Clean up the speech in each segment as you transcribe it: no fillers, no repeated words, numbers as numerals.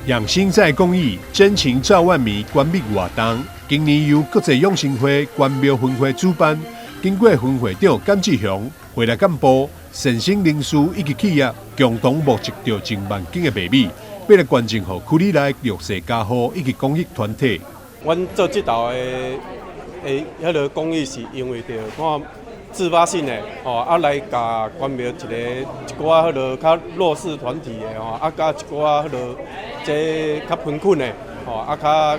養心在公益，真情照萬米捐米活動，今年由國際養生會關廟分會主辦，經過分會長甘志雄、會內幹部、善心人士以及企業共同募集著近萬斤的白米，欲來捐贈予區里內弱勢家戶以及公益團體。阮做這道的彼个公益是因為著看自發性的吼，啊來共關廟一个一寡彼个較弱勢團體的吼，啊佮一寡彼个這較貧困的吼，啊較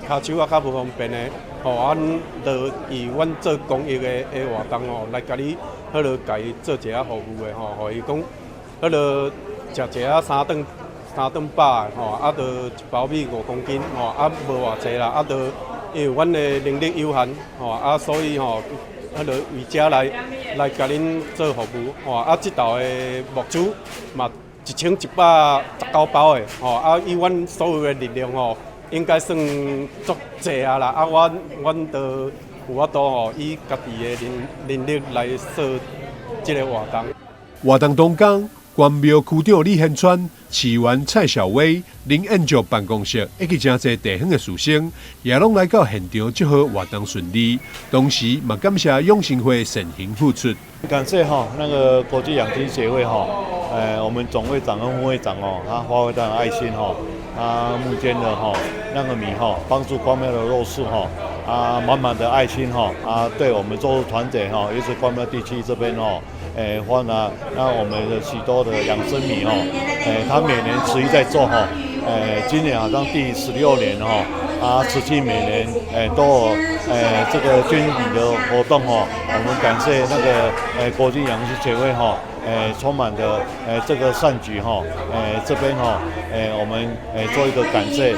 跤手仔較無方便的吼，阮就以阮做公益的活動吼，來共你彼个共伊做一下服務的吼，予伊講彼个食一下三頓三頓飽的吼，啊，就一包米5公斤吼，啊無偌濟啦，啊就因為阮的能力有限吼，啊所以吼，彼个為遮來來共恁做服務吼，啊這道的募資嘛1119包的吼，啊以阮所有的力量吼，應該算足濟啊啦，啊阮阮都有法度吼，以家己的能力來做這个活動。活動當中，關廟區長李賢川、市議員蔡小威、林燕石辦公室以及誠濟地方的士紳，也攏來到現場祝賀活動順利。同時，嘛感謝養生會善行付出。感謝哈那個國際養心協會哈，我們總會長跟副會長哦，他發揮他的愛心哈，他募捐的哈那個米哈，幫助關廟的弱勢哈，啊滿滿的愛心哈，啊對我們做團體哈，也是關廟地區這邊哦。換啊，那我們的許多的養生米哦，他每年持續在做哈，今年好像第16年哈，啊，持續每年都有這個捐米的活動哦，我們感謝那個國際養生協會哈，充滿的這個善舉哈，這邊哈，我們做一個感謝。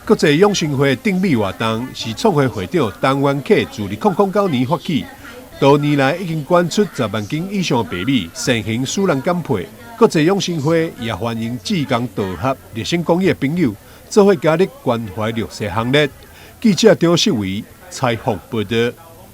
國際養生會贈米活動是創會會長陳元啟自2009年發起。多年來已經捐出10萬斤以上的白米，善行使人感佩。國際養生會也歡迎志同道合、熱心公益的朋友，做伙加入關懷弱勢行列。記者張世維採訪報道。